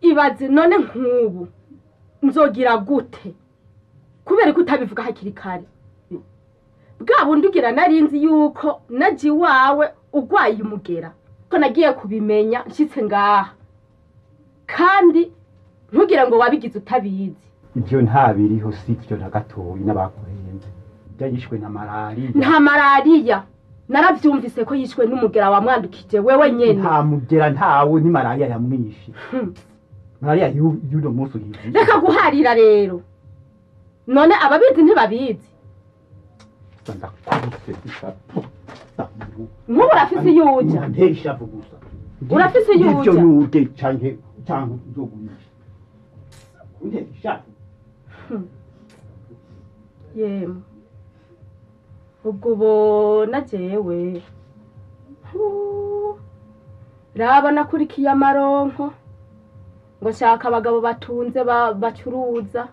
Ibaze none nk'ubu nzogira gute kubera ko utabivuga hakiri kare? Bwa bundi ugira narinzi yuko naje iwawe urwaye umugera, ko nagiye kubimenya nshitse ngaha, kandi ntugire ngo wabigize utabizi. Ibyo ntabiriho, sivyo na gatoyi. N'abakuhenze byayishwe na malariya. Nta malariya, naravyumvise ko yishwe n'umugera wamwandukije wewe nyene. Nta mugera ntawo, ni malariya yamwishe. Malariya y'uno munsi uyizi. Reka guharira rero, none ababizi ntibabizi. Ndakubise ishapu. Nk'ubu urafise iyo uja. Ntera ishavu gusa. Urafise iyo Ivyo uja. nude canke canke uzogurisha. Ntera ishavu. Yemwe, ubwo ubona jewe. Huu. Raba nakurikiye amaronko ngo nshaka abagabo batunze bacuruza,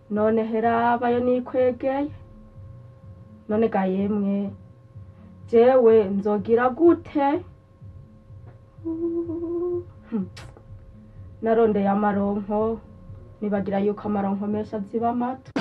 none heraba yo nikwegeye. None ga yemwe, jewe nzogira gute? Huu. Narondeye amaronko nibagira yuko amaronko menshi aziba amato.